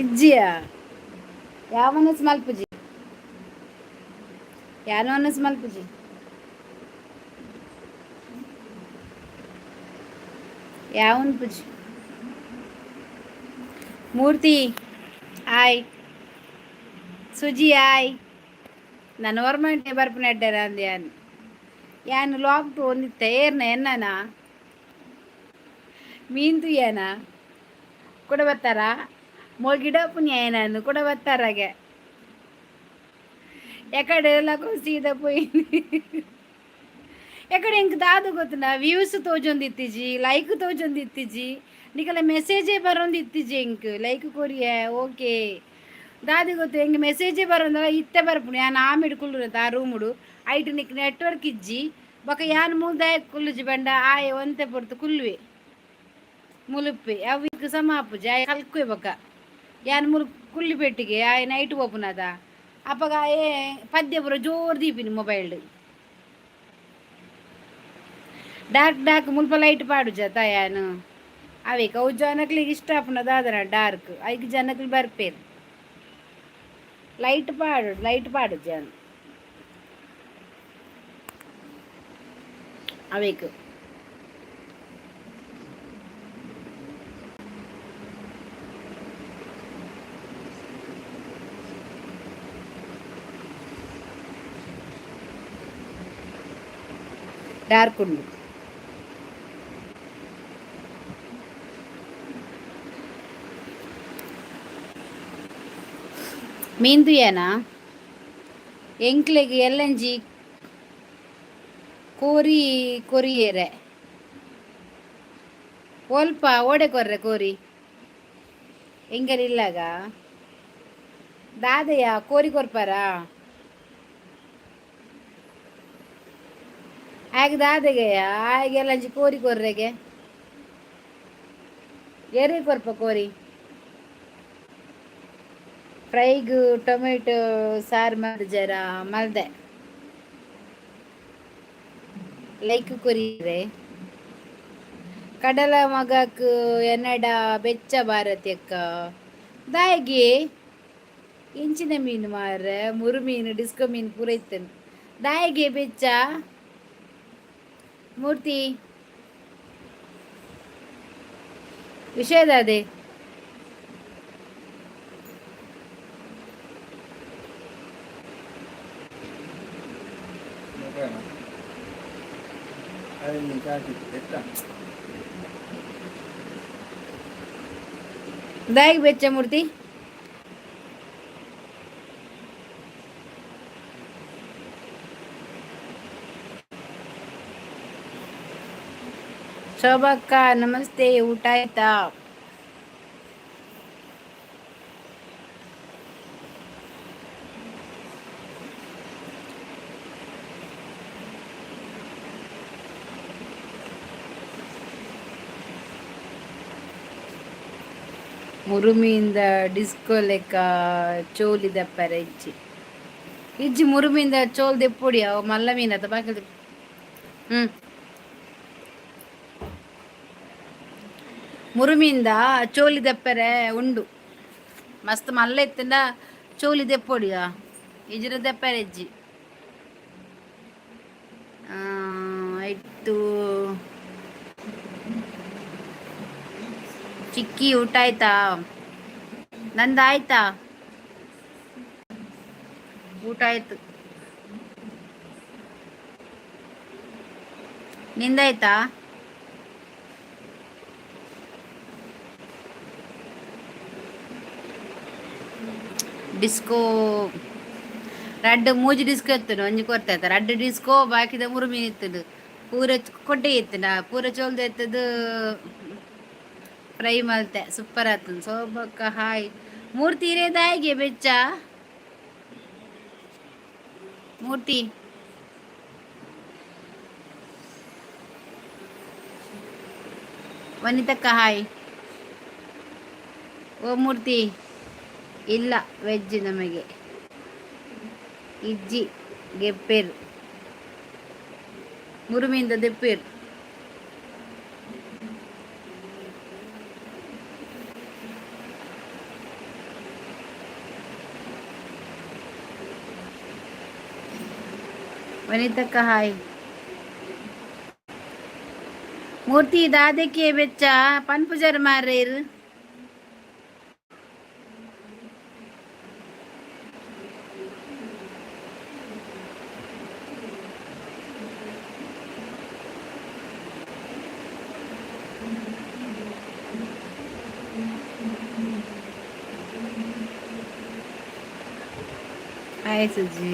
ಇಜ್ಜಿಯ ಯಾವನಸ್ ಮಲ್ಪುಜಿ, ಯಾನವನಸ್ ಮಲ್ಪುಜಿ. ಯಾವನ್ ಪುಜಿ. ಮೂರ್ತಿ ಆಯ್, ಸುಜಿ ಆಯ್. ನನ್ನ ಒರ್ಮಂಟೆ ಬರ್ಪುನ ಎಡ್ಡೆರ ಅಂದೆ. ಯಾನ್ ಯಾನ್ ಲಾಕ್ ಒಂದಿತ್ತೆ ಏರ್ನ ಎನ್ನನ ಮೀನ್ ತುಯ್ಯನ ಕೂಡ ಬರ್ತಾರ ಮೋಗಿಡ ಪುಣ್ಯ ಕೂಡ ಬರ್ತಾರಾಗೆ. ಎಕಡೆ ಸೀದಾ ಪೋಯಿನಿ. ಎಕಡೆ ಎಂಕ್ ದಾದ ಗೊತ್ತುಂಡ? Views ತೋಜೊಂದಿತ್ತಿಜಿ, like ತೋಜೊಂದಿತ್ತಿಜಿ, ನಿಕಲ ಮೆಸೇಜೇ ಬರೋಂದಿತ್ತಿಜಿ. ಎಂಕ್ ಲೈಕ್ ಕೊರಿಯೆ ಓಕೆ. ದಾದ ಗೊತ್ತು, ಎಂಕ್ ಮೆಸೇಜೇ ಬರೋಂದಲ್ಲ. ಇತ್ತೆ ಬರ್ಪುಂಡು. ಯಾನ್ ಆಮಿಡ್ ಕುಲ್ಲುನತ ಆ ರೂಮುಡು, ಐಟ್ ನಿಕ್ ನೆಟ್ವರ್ಕ್ ಇಜ್ಜಿ. ಬೊಕ ಯಾನ್ ಮೂಲ್ದಾಯ ಕುಲ್ಲುಜಿ ಬಂಡ ಆಯೆ ಒಂತೆ ಪೊರ್ತು ಕುಲ್ಲುವೆ ಮುಲುಪ್ಪೆ. ಅವು ಇಂಕ್ ಸಮ ಆಪುಜಿ. ಆಯೆ ಕಲ್ಕುವೆ. ಬೊಕ ಯಾನ್ ಮುಲು ಕುಲ್ಲಿ ಪೆಟ್ಟಿಗೆ ಆಯೆ ನೈಟ್ ಪೋಪುನದ. ಅಪಗ ಆಯೆ ಪದ್ಯ ಪೂರ ಜೋರು ದೀಪಿನಿ ಮೊಬೈಲ್ಡ್. ಡಾರ್ಕ್ ಡಾರ್ಕ್ ಮುಲ್ಪ ಲೈಟ್ ಪಾಡುಜ ಯಾನು. ಅವೇಕ್ ಅವು ಜನಕ್ಲಿಗೆ ಇಷ್ಟ ಆಪುನ ದಾದನ ಡಾರ್ಕ್. ಐಕ್ ಜನಕ್ಲು ಬರ್ಪೇರು. ಲೈಟ್ ಪಾಡು, ಲೈಟ್ ಪಾಡುಜ ಯಾನ್ ಅವೇಕ್. ಡಾರ್ಕ್ ಉಂಡು. ಮೀನ್ ತುಯ್ಯನಾ? ಎಂಕ್ಲೆಗ್ ಎಲ್ಲಂಜಿ ಕೋರಿ ಕೊರಿಯೆರೆ. ಒಲ್ಪ ಓಡೆ ಕೊರ್ರೆ ಕೋರಿ? ಎಂಕಲ್ ಇಲ್ಲಾಗ ದಾದಯ್ಯ ಕೋರಿ ಕೊರ್ಪಾರಾ? ಆಗ ದಾದೆಗೆಯ ಆಗ ಎಲ್ಲಂಜಿ ಕೋರಿ ಕೊರ್ರೆಗೆ. ಏರೆ ಕೊರ್ಪ ಕೋರಿ? ಫ್ರೈಗ್ ಟೊಮೆಟೊ ಸಾರು ಜರ ಮಲ್ದೆ. ಲೈಕ್ ಕೊರಿಯರೆ. ಕಡಲ ಮಗಕ್ ಎನ್ನಡ ಬೆಚ್ಚ ಭಾರತಿ ಅಕ್ಕ. ದಾಯೆಗೆ? ಎಂಚಿನ ಮೀನು ಮಾರ್ರೆ? ಮುರು ಮೀನು, ಡಿಸ್ಕೋ ಮೀನು ಪೂರ ಇತ್ತನು. ದಾಯೆಗೆ ಬೆಚ್ಚ ಮೂರ್ತಿ? ವಿಷಯದಾದೆ. ದಾಯೆಗ್ ಬೆಚ್ಚ ಮೂರ್ತಿ? ಶೋಭಕ್ಕ ನಮಸ್ತೆ. ಊಟ ಆಯ್ತಾ? ಮುರುಮಿಯಿಂದ ಡಿಸ್ಕೋ ಲೆಕ್ಕ ಚೋಲಿ ದಪ್ಪರೆ ಇಜ್ಜಿ ಇಜ್ಜಿ. ಮುರುಮಿಂದ ಚೋಲ್ ದೆಪ್ಪೊಡಿ. ಅವು ಮಲ್ಲ ಮೀನತ್ತ ಬಾಕಿ. ಹ್ಮ್ ಮುರುಮಿಂದ ಚೋಲಿ ದಪ್ಪರೆ ಉಂಡು. ಮಸ್ತ್ ಮಲ್ಲ ಇತ್ತಂಡ ಚೋಲಿ ದೆಪ್ಪೊಡಿಯ, ಇಜ್ಜಿರ ದಪ್ಪರೆ ಇಜ್ಜಿ. ಆಯ್ತು ಚಿಕ್ಕಿ, ಊಟ ಆಯ್ತಾ? ನಂದಾಯ್ತಾ? ಊಟ ಆಯ್ತು. ನಿಂದಾಯ್ತಾ? ಡಿಸ್ಕೋ ರಡ್ಡ್ ಮೂಜಿ ಡಿಸ್ಕೋ ಇತ್ತುಂಡು, ಒಂಜಿ ಕೊರ್ತಾಯ್ತ ರಡ್ಡ್ ಡಿಸ್ಕೋ ಬಾಕಿದ ಮುರುಮಿ ಇತ್ತುಂಡು. ಪೂರ ಕೊಟ್ಟೆ ಇತ್ತುಂಡು, ಪೂರ ಚೋಲ್ದ ಇತ್ತದು ಫ್ರೈ ಮಲ್ತೆ, ಸೂಪರ್ ಆತುಂಡು. ಸೋಬಕ್ಕ ಹಾಯ್. ಮೂರ್ತಿ ಇರೇದಾಯಿಗೆ ಬೆಚ್ಚ ಮೂರ್ತಿ. ವನಿತಕ್ಕ ಹಾಯ್. ಓ ಮೂರ್ತಿ, ಇಲ್ಲ ವೆಜ್ ನಮಗೆ ಇಜ್ಜಿ ಗೆಪ್ಪೇರು ಮುರುಮಿಂದ ದೆಪ್ಪೇರು. ವನಿತಕ್ಕ ಹಾಯ್. ಮೂರ್ತಿ ದಾದಕ್ಕೆ ಬೆಚ್ಚ ಪನ್ಪುಜರ್ ಮಾರ್ರೇರು. ಹಾಯ್ ಸುಜಿ.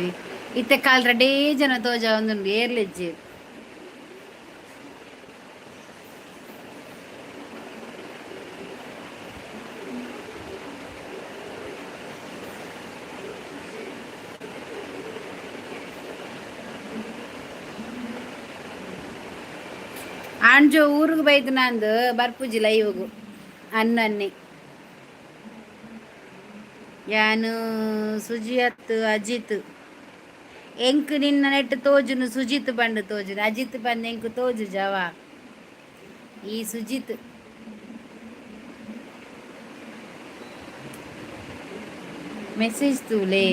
ಇತ್ತೆ ಕಾಲ್ ರಡ್ಡೇ ಜನ ತೋಜ ಒಂದುಂಡು ಏರ್ಲೆಜ್ಜಿ. ಆಂಜೋ ಊರುಗು ಬೈದು ಬರ್ಪುಜಿ ಲೈವ್ಗು ಅನ್ನನ್ನಿ. ಯಾನು ಸುಜಿಯತ್ ಅಜಿತ್ ಎಂಕ್ ನಿನ್ನ ನೆಟ್ ತೋಜುನು ಸುಜಿತ್ ಪಂಡು ತೋಜುನು, ಅಜಿತ್ ಪಂದ್ ಎಂಕ್ ತೋಜು ಜವ ಈ ಸುಜಿತ್. ಮೆಸೇಜ್ ತೂಲೆ,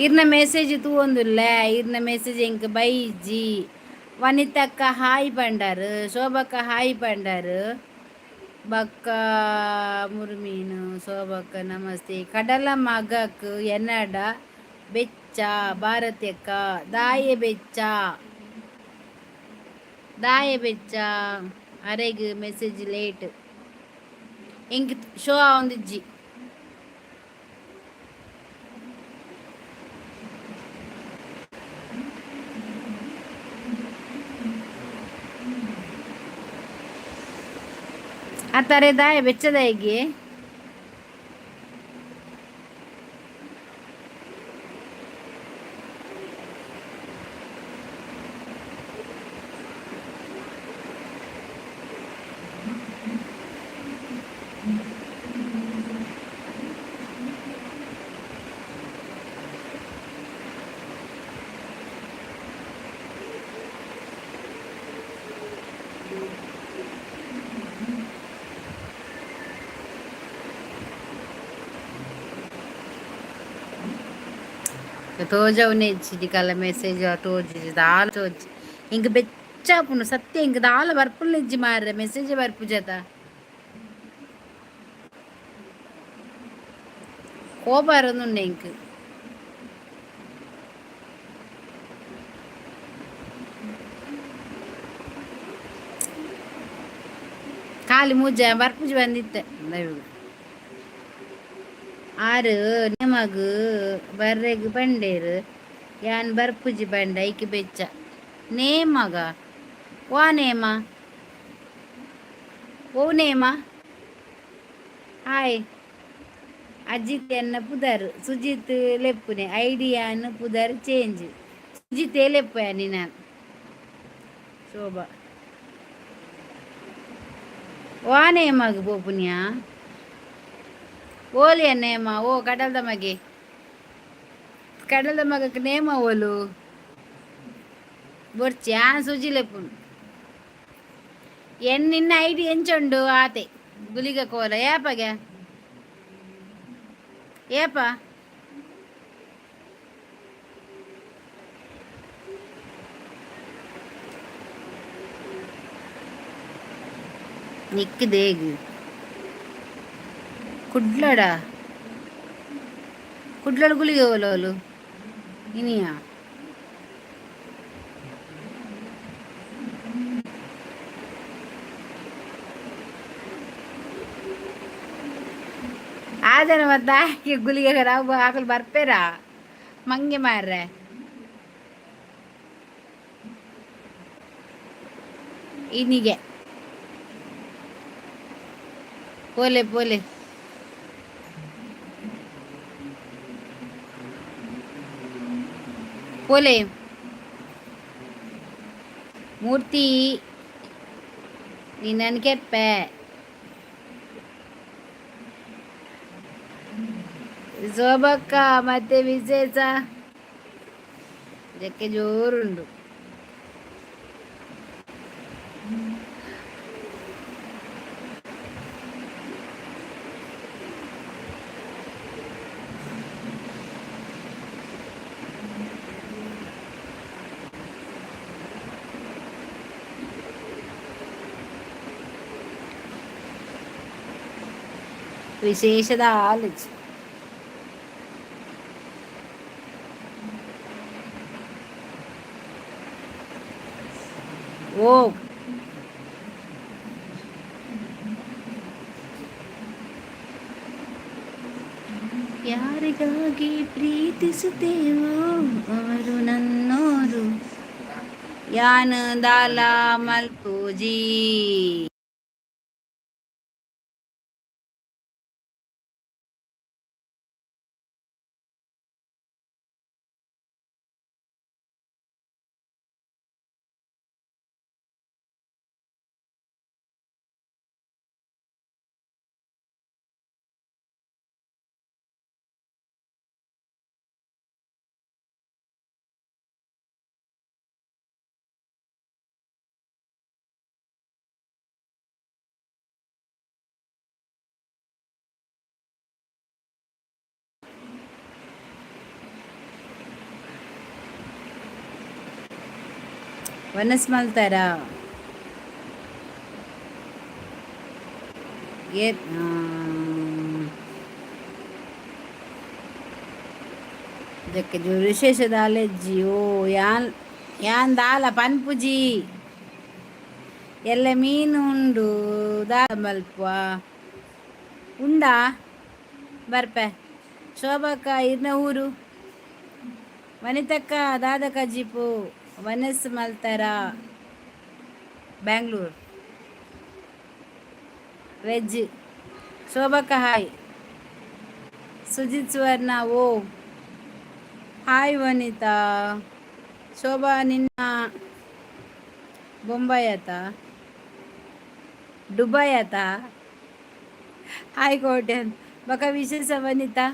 ಇರ್ನ ಮೆಸೇಜ್ ತೂವೊಂದುಲ್ಲೆ, ಇರ್ನ ಮೆಸೇಜ್ ಎಂಕ್ ಬೈಜಿ. ವನಿತಕ್ಕ ಹಾಯ್ ಪಂಡಾರು, ಶೋಭಕ್ಕ ಹಾಯ್ ಪಂಡಾರು, ಬಕ್ಕ ಮುರುಮೀನು. ಶೋಭಕ್ಕ ನಮಸ್ತೆ. ಕಡಲ ಮಗಕ್ ಎನ್ನಡ ಬೆಚ್ಚ ಭಾರತ್ಯಕ್ಕ ದಾಯೆ ಬೆಚ್ಚ ದಾಯೆ ಬೆಚ್ಚ ಅರೆಗ್ ಮೆಸೇಜ್ ಲೇಟ್ ಎಂಕ್ ಶೋ ಆವೊಂದಿಜ್ಜಿ. ಆ ದಾಯ ಬೆಚ್ಚದಾಯಿಗೆ. ತೋಜವುನೇ ಇಜ್ಜಿ ಮೆಸೇಜ್ ತೋಜಿ ದಾಲ ತೋಜಿ ಇಂಕ್ ಬೆಚ್ಚಾಪುಂಡು ಸತ್ಯ. ಇಂಕ್ ದಾಲ ಬರ್ಪುಲ್ಲ ಇಜ್ಜಿ ಮಾರ್ರೆ, ಮೆಸೇಜ್ ಬರ್ಪುಜತ. ಕೋಪ ಬರೊಂದುಂಡು ಎಂಕ್. ಖಾಲಿ ಮೂಜ ಬರ್ಪುಜಿ ಬಂದಿತ್ತೆ. ಆರು ನಿಮಗ್ ಬರ್ರೆಗ್ ಪಂಡೇರು, ಯಾನ್ ಬರ್ಪುಜಿ ಪಂಡ ಐಕ್ ಬೆಚ್ಚ. ನೇಮಗ ವಾ ನೇಮ ಓ ನೇಮ. ಹಾಯ್ ಅಜಿತ್ ಎನ್ನ ಪುದರ್ ಸುಜಿತ್ ಲೆಪ್ಪುನೆ, ಐಡಿಯಾನ್ ಪುದರ್ ಚೇಂಜ್ ಸುಜಿತೇ ಲೆಪ್ಪು ನಿನ್ನ. ಶೋಭಾ ವಾ ನೇಮಗ್ ಪೋಪುನಿಯಾ ಓಲಿಯ ನೇಮ ಓ ಕಡಲ್ದ ಮಗೆ, ಕಡಲ್ದ ಮಗಕ್ ನೇಮ ಓಲು ಬೊರ್ಚಿ ಆನ್ ಸುಜಿ ಲೆಪ್ಪುನು. ಎನ್ ನಿನ್ನ ಐಡಿ ಎಂಚುಂಡು ಆತೆ ಗುಲಿಗ ಕೋಲ ಏಪಗೆ ಏಪ ನಿಕ್ ದೇಗ್ ಕುಡ್ಲಡ ಕುಡ್ಲಡ ಗುಳಿಗೆ ಓಲೋಲು ಇನಿಯಾ. ಆದನ ಮತ್ತೆ ಆಕೆ ಗುಲಿಗೆ ರಾವು ಹಾಕಲು ಬರ್ಪೇರಾ ಮಂಗೆ ಮಾರ್ರೆ. ಇನಿಗೆ ಪೋಲೆ ಪೋಲೆ. ಪೋಲೆ ಮೂರ್ತಿ ನೀನು ಕೆರ್ಪೆ. ಶೋಭಕ್ಕ ಮತ್ತೆ ವಿಶೇಷ ಜಕ್ಕೆ ಜೋರುಂಡು. ವಿಶೇಷದ ಆಲೋಚನೆ. ಓ ಯಾರಿಗಾಗಿ ಪ್ರೀತಿಸುತ್ತೇವೋ ಅವರು ನನ್ನೋರು ಯಾನ್ ದಾಲ ಮಲ್ಪೂಜಿ. ವನಸ್ ಮಲ್ತಾರ ಏ. ಜಕ್ಕೆ ಜೋರು ವಿಶೇಷ ದಾಲೆಜ್ಜಿ. ಓ ಯಾನ್ ಯಾನ್ ದಾಲ ಪನ್ಪುಜಿ. ಎಲ್ಲ ಮೀನು ಉಂಡು ದಾಲ ಮಲ್ಪುವ ಉಂಡಾ ಬರ್ಪೆ. ಶೋಭಕ್ಕ ಇರ್ನ ಊರು. ವನಿತಕ್ಕ ದಾದ ಕಜಿಪು ವನಸ್ ಮಲ್ತಾರ? ಬ್ಯಾಂಗ್ಳೂರ್ ವೆಜ್. ಶೋಭಕ್ಕ ಹಾಯ್. ಸುಜಿತ್ ಸುವರ್ಣ ಓ ಹಾಯ್ ವನಿತಾ. ಶೋಭಾ ನಿನ್ನ ಬೊಂಬಾಯಿ ಆತ ದುಬೈ ಆತ. ಹಾಯ್ ಕೋಟೆನ್ ಬಕ ವಿಶೇಷ ವನಿತಾ.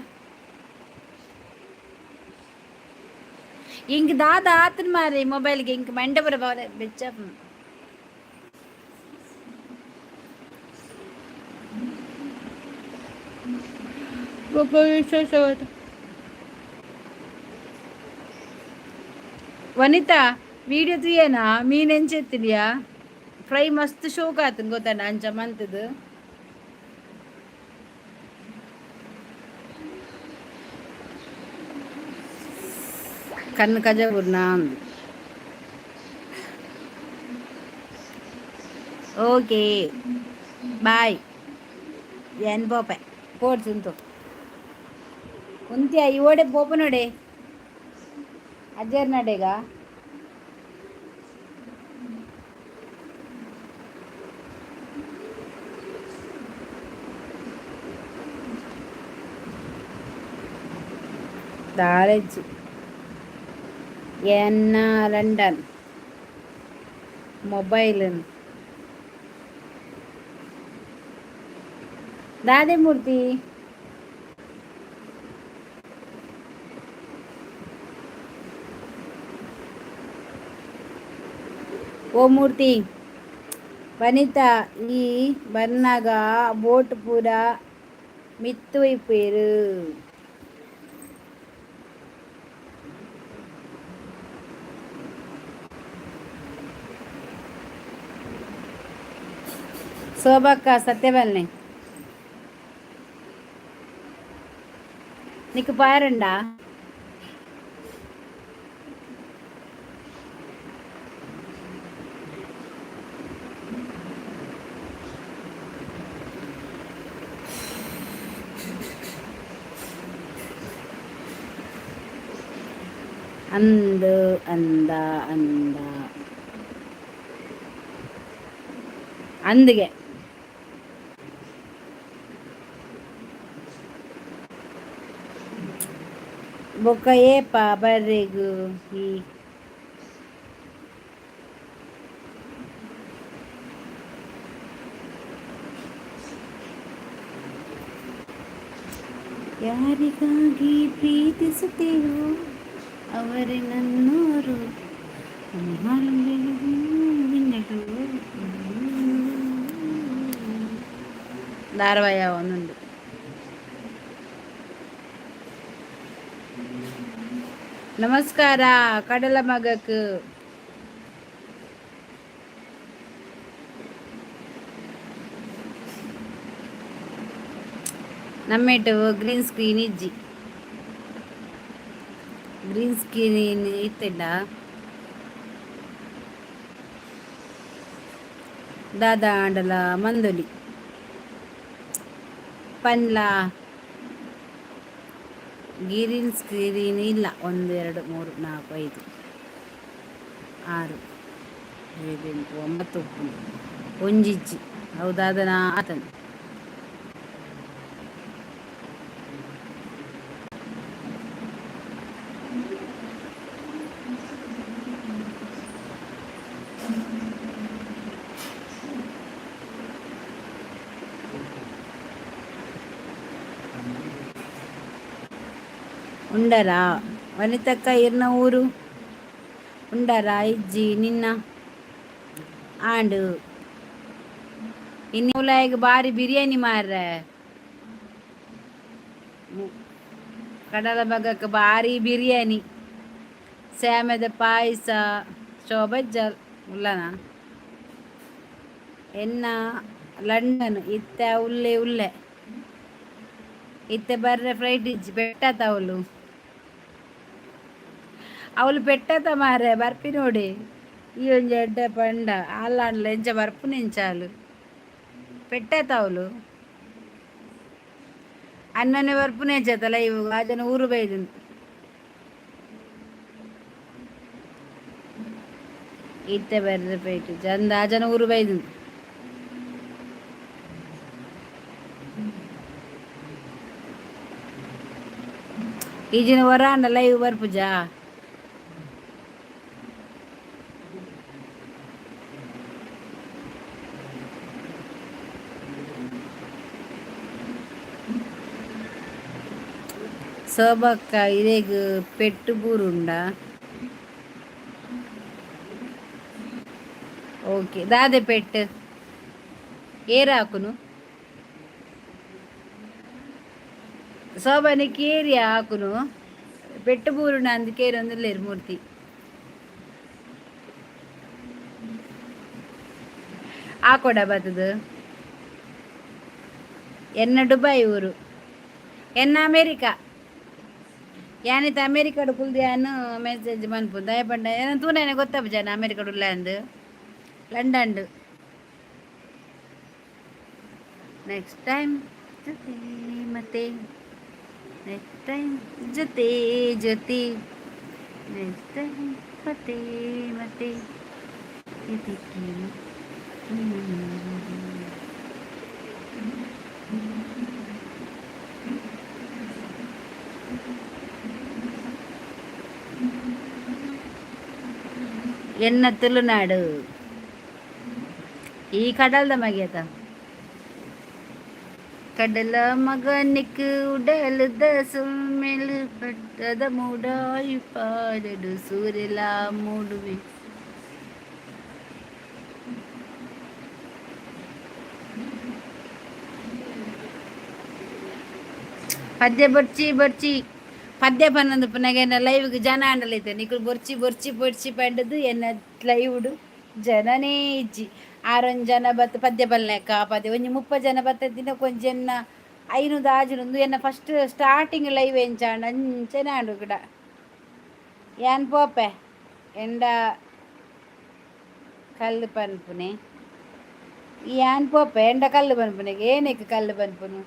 ಇಂಕ್ ದಾದ ಆತನ್ ಮಾರಿ ಮೊಬೈಲ್ಗೆ ಇಂಕ್ ಮಂಡಪುರ ಬೆಚ್ಚ. ಬೊಕ ವಿಶೇಷ ವನಿತಾ ವಿಡಿಯೋ ತೂಯೇನಾ? ಮೀನ್ ಎಂಚೆತ್ತಿನಿಯಾ? ಫ್ರೈ ಮಸ್ತ್ ಶೋಕ್ ಆತನ್ ಗೊತ್ತಾನ ಅಂಚ ಮಂತದು. ಕಣ್ಣು ಕಜಬುರ್ನ. Okay bye. ಏನ್ ಪೋಪೆ ಪೋಡ್ಸುಂತು ಉಂತ್ಯ ಈ ಓಡೆ ಪೋಪ ನೋಡೆ ಅಜ್ಜರ್ ನಡೆಗ. ದಾಲೆಜ್ಜಿ ಎನ್ನ ಲಂಡನ್ ಮೊಬೈಲ್ ದಾದೆ ಮೂರ್ತಿ. ಓ ಮೂರ್ತಿ. ವನಿತಾ ಈ ಬನ್ನಗ ಬೋಟ್ ಪೂರ ಮಿತ್ತು ಒಯ್ಪೇರು. ಶೋಭಕ್ಕ ಸತ್ಯಬಲ್ನೆ నీకు పారండా? ಅಂದ್, ಅಂದ, ಅಂದ, ಅಂದ್ಗೆ. ಬೊಕ್ಕ ಏಪ ಬರ್ರೆಗು ಈ? ಯಾರಿಗಾಗಿ ಪ್ರೀತಿಸುತ್ತೀವೋ ಅವರೇ ನನ್ನೋರು. ಧಾರವಾಯ ಒಂದೊಂದು. ನಮಸ್ಕಾರ ಕಡಲ ಮಗಕ್. ನಮ್ಮೇಟು ಗ್ರೀನ್ ಸ್ಕ್ರೀನ್ ಇಜ್ಜಿ. ಗ್ರೀನ್ ಸ್ಕ್ರೀನ್ ಇತ್ತೆಂಡ ದಾದಾ ಆಂಡಲ ಮಂದೊಲಿ ಪನ್ಲ. ಗ್ರೀನ್ ಸ್ಕ್ರೀನ್ ಇಲ್ಲ. ಒಂದು, ಎರಡು, ಮೂರು, ನಾಲ್ಕು, ಐದು, ಆರು, ಏಳು, ಎಂಟು, ಒಂಬತ್ತು ಉಪ್ಪುಂಡು. ಒಂಜಿಜ್ಜಿ. ಹೌದಾದನ ಆತನ. ಉಂಡರಾ ವನಿತಕ್ಕ? ಇರ್ನ ಊರು? ಉಂಡರಾ? ಇಜ್ಜಿ. ನಿನ್ನ ಆಂಡು. ಇನ್ನು ಉಲಾಯಿಗ್ ಬಾರಿ ಬಿರಿಯಾನಿ ಮಾರ್ರೆ. ಕಡಲ ಬಗಕ್ ಬಾರಿ ಬಿರಿಯಾನಿ, ಸ್ಯಾಮೆದ ಪಾಯಸ ಶೋಭಜ್ಜಲ್ ಉಲ್ಲನ. ಎನ್ನ ಲಂಡನ್. ಇತ್ತೆ ಉಲ್ಲೆ ಉಲ್ಲೆ. ಇತ್ತೆ ಬರ್ರೆ ಫ್ಲೈಟ್ ಇಜ್ಜಿ. ಪೆಟ್ಟಾತ ಅವಳು. ಅವಳು ಪೆಟ್ಟಾತ ಮಾರ್ರೆ. ಬರ್ಪಿ ನೋಡಿ. ಈ ಒಂಜಿ ಎಡ್ಡೆ ಪಂಡ ಆಲಾಂಡ್ಲ ಎಂಚ ಬರ್ಪುನ ಎಂಚಾಲು ಪೆಟ್ಟಾತ ಅವಳು. ಅನ್ನನೆ ಬರ್ಪುನೆ ಎಂಚತ್ತಲ್ಲ ಇವು. ಆಜನ ಊರು ಬೈದು. ಇತ್ತೆ ಬರ್ರೆ ಪೈಟು ಚಂದ. ಆಜನ ಊರು ಬೈದು. ಈಜಿನ ವರಾಂಡ ಲೈವ್ ಬರ್ಪುಜಾ? ಶೋಭಕ್ಕ, ಇರೆಗ್ ಪೆಟ್ಟು ಬೂರುಂಡ? ಓಕೆ. ದಾದೆ ಪೆಟ್ಟು? ಏರ್ ಹಾಕುನು? ಶೋಭನಿಕ್ ಏರಿಯಾ ಹಾಕುನು? ಪೆಟ್ಟು ಬೂರುಂಡ ಅಂದ್ ಕೇರೊಂದುಲ್ಲೆರ್ ಮೂರ್ತಿ. ಆಕೊಡ ಬತ್ತದು. ಎನ್ನ ದುಬೈ ಊರು. ಎನ್ನ ಅಮೇರಿಕಾ. ಯಾನಿತ ಅಮೇರಿಕಾಡ್ ಕುಲ್ದು ಯಾನ್ ಮೆಸೇಜ್ ಮನ್ಪು. ದಾಯೆ ಪಂಡ ಎನನ್ ತೂನನೆ ಗೊತ್ತಾಪುಜ ಅಮೇರಿಕಾಡ್ ಉಲ್ಲ ಅಂದ್. ಲಂಡನ್ಡ್. ನೆಕ್ಸ್ಟ್ ಟೈಮ್ ಜೊತೆ ಮತ್ತೆ. ನೆಕ್ಸ್ಟ್ ಟೈಮ್ ಜೊತೆ ಜೊತೆ. ನೆಕ್ಸ್ಟ್ ಟೈಮ್ ಮತ್ತೆ ಮತ್ತೆ. ಇದಕ್ಕೆ ಎನ್ನ ತುಳುನಾಡು. ಈ ಕಡಲ್ದ ಮಗೆತ. ಕಡಲ ಮಗನಿಕ್ ಉಡಲ್ದ ಸೊಲ್ಮೆಲು ಪಟ್ಟದ ಮೂಡಾಯಿ ಪಾಡಡು ಸೂರೆಲಾ ಮೂಡುವೆ. ಪದ್ಯ ಬೊರ್ಚಿ ಬೊರ್ಚಿ. ಪದ್ಯ ಪನ್ನೊಂದು ಪುನಗ ಎನ್ನ ಲೈವ್ಗೆ ಜನ ಆಂಡಲೈತೆ. ನಿಕುಲು ಬೊರ್ಚಿ ಬೊರ್ಚಿ ಬೊರ್ಚಿ ಪಂಡದು ಎನ್ನ ಲೈವ್ಡು ಜನನೇ ಇಜ್ಜಿ. ಆರೊಂಜಿ ಜನ ಬತ್ತು ಪದ್ಯ ಪಲ್ಲೆಕ್ಕ. ಪದ್ಯ ಒಂಜಿ 30 ಜನ ಬತ್ತ ದಿನಕ್ಕೊಂಜಿ ಎನ್ನ ಐನೂದು ಆಜುನು. ಉಂದು ಎನ್ನ ಫಸ್ಟ್ ಸ್ಟಾರ್ಟಿಂಗ್ ಲೈವ್ ಎಂಚಾಂಡ ಅಂಚನೆ ಆಂಡು ಗಿಡ. ಯಾನ್ ಪೋಪೆ. ಎಂಡ ಕಲ್ಲು ಪನ್ಪುನೆ. ಯಾನ್ ಪೋಪೆ. ಎಂಡ ಕಲ್ಲು ಪನ್ಪುನೆ. ಏನಕ್ಕೆ ಕಲ್ಲು ಪನ್ಪುನು?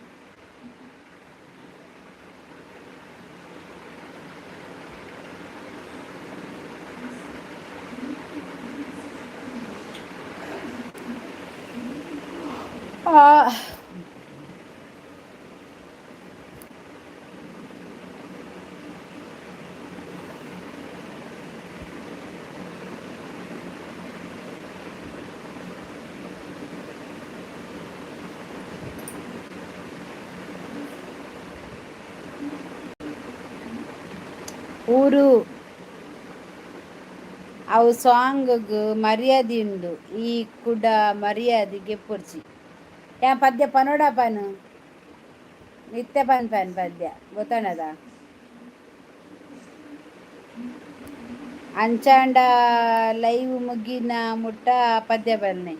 ಆ. ಊರು ಅವು ಸಾಂಗ್ಗ್ ಮರ್ಯಾದೆ ಉಂಡು, ಈ ಕುಡ ಮರ್ಯಾದೆ ಗೆಪ್ಪೊರ್ಚಿ. ಯಾನ್ ಪದ್ಯ ಪನೋಡ ಪನು ಇತ್ತೆ ಪನ್ಪನ್ ಪದ್ಯ ಗೊತ್ತಣದ. ಅಂಚಾಂಡ ಲೈವ್ ಮುಗಿನ ಮುಟ್ಟ ಪದ್ಯ ಬನ್ನಿ.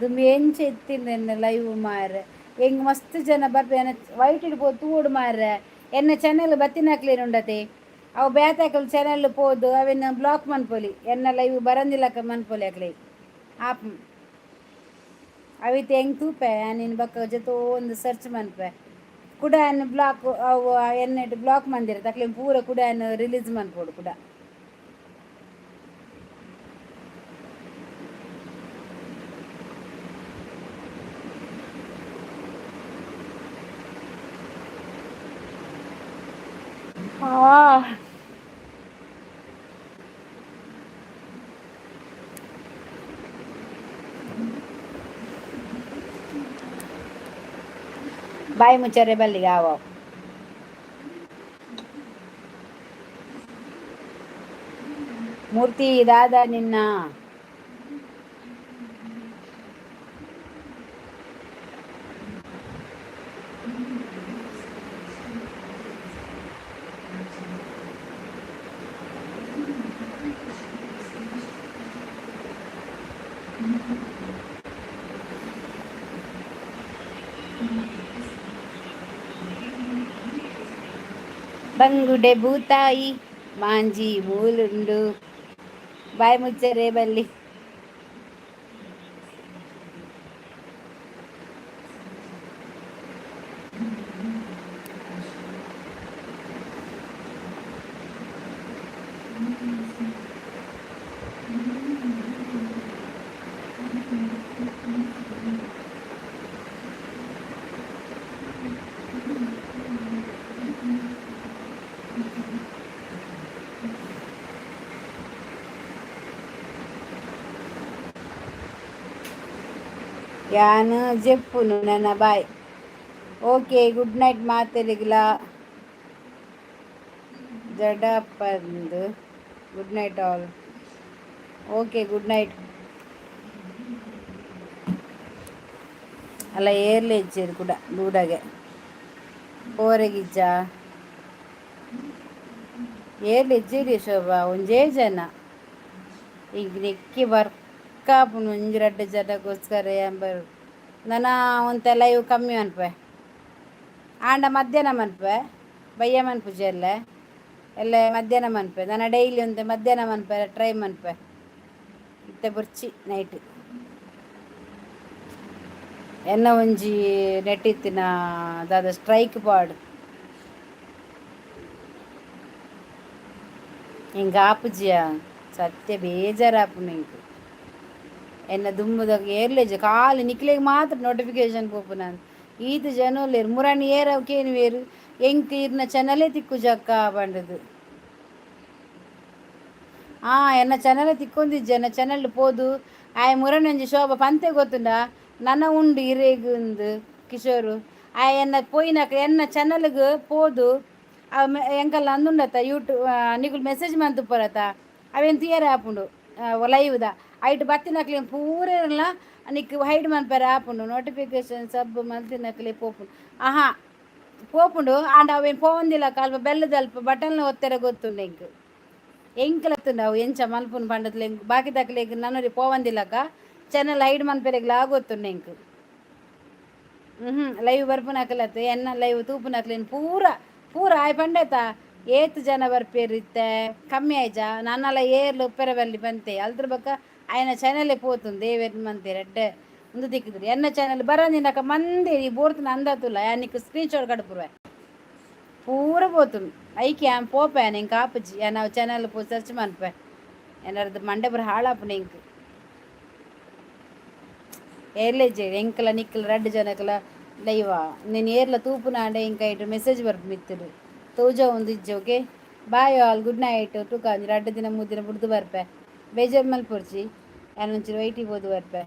ದುಂಬು ಎಂಚ ಇತ್ತಿನ ಲೈವ್ ಮಾರ್ರೆ, ಎಂಕ್ ಮಸ್ತ್ ಜನ ಬರ್ಪೆ ವೈಟ್ ಇಡ್ಬೋದು ತೂವೊಡು ಮಾರ್ರೆ. ಎನ್ನ ಚಾನೆಲ್ ಬತ್ತಿನಕ್ಲೇನು ಉಂಡತೆ, ಅವು ಬೇತಾಕಲ್ ಚಾನೆಲ್ ಪೋದು ಅವೆನ್ ಬ್ಲಾಕ್ ಮನ್ಪೊಲಿ. ಎನ್ನ ಲೈವ್ ಬರಂದಿಲ್ಲಕ ಮನ್ಪೊಲಿ ಅಕ್ಲೆ ಆಪ್. ಅವಿತ ಹೆಂಗೆ ತೂಪೆ ನೀನು ಬೊಕ್ಕ ಜೊತೆ ಒಂದು ಸರ್ಚ್ ಮನ್ಪೆ. ಕುಡ ಅನ್ ಬ್ಲಾಕ್ ಅವು ಎನ್ನೆಟ್ ಬ್ಲಾಕ್ ಮಂದಿರ ತಕ್ಲೆ ಪೂರ ಕುಡ ಅನ್ ರಿಲೀಸ್ ಮನ್ಪೊಡು ಕುಡ. ಆ. ಬಾಯಿ ಮುಚ್ಚರೆ ಬಲ್ಲಿಗೆ ಆವ. ಮೂರ್ತಿ ದಾದ ನಿನ್ನ. ಬಂಗುಡೆ ಬೂತಾಯಿ ಮಾಂಜಿ ಮೂಲುಂಡು. ಬಾಯಿ ಮುಚ್ಚರೆ ಬಲ್ಲಿ. ಯಾನ್ ಜೆಪ್ಪುನು ನನ್ನ ಬಾಯ್. ಓಕೆ, ಗುಡ್ ನೈಟ್ ಮಾತೆರಿಗ್ಲ. ಜಡಪಂದು good night all. Okay, good night. ಅಲ್ಲ ಏರ್ಲೆ ಇಜ್ಜೆರ್ ಕುಡ ದೂಡಗೆ ಪೋರೆಗಿಜ್ಜ ಏರ್ಲೆ ಇಜ್ಜೆರಿ ಶೋಭಾ. ಒಂಜೇ ಜನ ಈಗ ನೆಕ್ಕಿ ವರ್ಕಾಪುಂಡು ಒಂಜಿ ರಡ್ಡ್ ಜನಕ್ಕೋಸ್ಕರ ಎಂಬರು. ನನ ಒಂತೆ ಲೈವ್ ಕಮ್ಮಿ ಮನ್ಪೆ, ಆಂಡ ಮಧ್ಯಾಹ್ನ ಮನ್ಪೆ, ಬಯ್ಯ ಮನ್ಪುಜಿ. ಎಲ್ಲೆ ಎಲ್ಲೆ ಮಧ್ಯಾಹ್ನ ಮನ್ಪೆ. ನನ ಡೈಲಿ ಒಂತೆ ಮಧ್ಯಾಹ್ನ ಮನ್ಪೆ, ಟ್ರೈ ಮನ್ಪೆ. ಇತ್ತೆ ಬೊರ್ಚಿ ನೈಟ್. ಎನ್ನ ಒಂಜಿ ನೆಟ್ ಇತ್ತಿನ ದಾದ ಸ್ಟ್ರೈಕ್ ಪಾಡ್ ಎಂಕ್ ಆಪುಜಿಯ ಸತ್ಯ, ಬೇಜಾರಾಪುಂಡು ಎಂಕ್. ಎನ್ನ ದುಂಬುದ ಏರ್ಲೆಜ ಖಾಲಿ ನಿಕ್ಲೆಗ್ ಮಾತ್ರ ನೋಟಿಫಿಕೇಶನ್ ಪೋಪುನ. ಈತ್ ಜನ ಉಲ್ಲೆರ್ ಮುರಾನಿ ಏರ್ ಅವು ಕೇನುವೆರ್, ಎಂಕ್ ಇರ್ನ ಚಾನಲೇ ತಿಕ್ಕುಜಕ್ಕ ಪಂಡುದು. ಆ ಎನ್ನ ಚಾನಲ್ ತಿಕ್ಕೊಂದಿಜ್ಜಿ. ಎನ್ನ ಚಾನಲ್ ಪೋದು ಆಯೆ ಮುರಣಿ ಒಂಜಿ ಶೋಭ ಪಂತೆ ಗೊತ್ತುಂಡ ನನ ಉಂಡು ಇರೆಗ್ ಉಂದು ಕಿಶೋರು. ಆಯೆ ಎನ್ನ ಪೋಯಿನಕ ಎನ್ನ ಚಾನಲ್ಗ್ ಪೋದು ಎಂಕಲ್ನ ಅಂದುಂಡತ್ತ, ಯೂಟ್ಯೂಬ್ ನಿಕುಲು ಮೆಸೇಜ್ ಮಂತುಪ್ಪರತ್ತ, ಅವೆನ್ ತೂಯರೆ ಆಪುಂಡು ಲೈವ್ದ. ಐಟ್ ಬತ್ತಿನಕ್ಲೆ ಪೂರೆರ್ಲ ನಿಕ್ ಹೈಡ್ ಮನ್ಪೆರೆ ಆಪುಂಡು. ನೋಟಿಫಿಕೇಶನ್ ಸಬ್ ಮಲ್ತಿನಕ್ಲೆ ಪೋಪುಂಡು. ಆಹಾ, ಪೋಪುಂಡು. ಆಂಡ ಅವೇನು ಪೋವಂದಿಲ್ಲ. ಅಲ್ಪ ಬೆಲ್ಲದಲ್ಪ ಬಟನ್ ಒತ್ತೆರೆ ಗೊತ್ತುಂಡು ಎಂಕ್. ಎಂಕ್ಲತ್ತುಂಡು ಅವು ಎಂಚ ಮಲ್ಪುನು ಪಂಡತ್ಲೆ. ಎಂಕ್ ಬಾಕಿದಕ್ಲೆಗ್ ನನೊರಿ ಪೋವಂದಿಲ್ಲಕ್ಕ ಚಾನಲ್ ಹೈಡ್ ಮನ್ಪೆರೆಗ್ಲಾ ಗೊತ್ತುಂಡು ಎಂಕ್. ಹ್ಞೂ, ಲೈವ್ ಬರ್ಪುನಕಲತ್ತು ಎನ್ನ ಲೈವ್ ತೂಪುನಕ್ಲೆನ್ ಪೂರ ಪೂರ ಆಯ್ ಪಂಡೇತ, ಏತ್ ಜನ ಬರ್ಪೇರು ಇತ್ತೆ ಕಮ್ಮಿ ಆಯ್ಜಾ, ನನ್ನಲ ಏರ್ಲು ಉಪ್ಪೆರೆ ಬಲ್ಲಿ ಪಂತೆ. ಅಲ್ದ್ರ ಬೊಕ್ಕ ಆಯನ ಚಾನಲೇ ಪೋತುಂಡು. ದೇವೆರ್ ಮಂತೇರ್ ಎಡ್ಡೆ ಉಂದು ತಿಕ್ಕಿದ್ರು. ಎನ್ನ ಚಾನಲ್ ಬರಂದಿನಕ ಮಂದೆ ಈ ಬೋರ್ತುನ ಅಂದಾತುಲ್ಲ. ಯಾನಿಕ್ ಸ್ಕ್ರೀನ್ ಶಾಟ್ ಕಡಪುರುವೆ, ಪೂರ ಪೋತುಂಡು. ಐಕೆ ಯಾನ್ ಪೋಪೆ, ಎಂಕ್ ಆಪುಜಿ. ಯಾನ್ ಅವು ಚಾನಲ್ ಪೋ ಸರ್ಚ್ ಮನ್ಪೆ. ಏನಾರದು ಮಂಡೆ ಪೂರ ಹಾಳಾಪುಂಡು ಎಂಕ್. ಏರ್ಲೆಜೆ ಎಂಕಲ ನಿಕ್ಕಲ ರಡ್ಡ್ ಜನಕಲ ಲೈವ. నేను ಏರ್ಲ ತೂಪುನಾಂಡ ಎಂಕ ಐಟ್ ಮೆಸೇಜ್ ಬರ್ಪು ಮಿತ್ತುಡು ತೋಜಾವೊಂದು ಇಜ್ಜಿ. Okay, bye all, good night. ತೂಕ, 2 ದಿನ 3 ದಿನ ಬುಡ್ದು ಬರ್ಪೆ. ಬೇಜಾರು ಮಲ್ಪೊರ್ಚಿ, ಯಾನ್ ಒಂಚೂರು ವೈಟಿ ಪೋದು ಬರ್ಪೆ.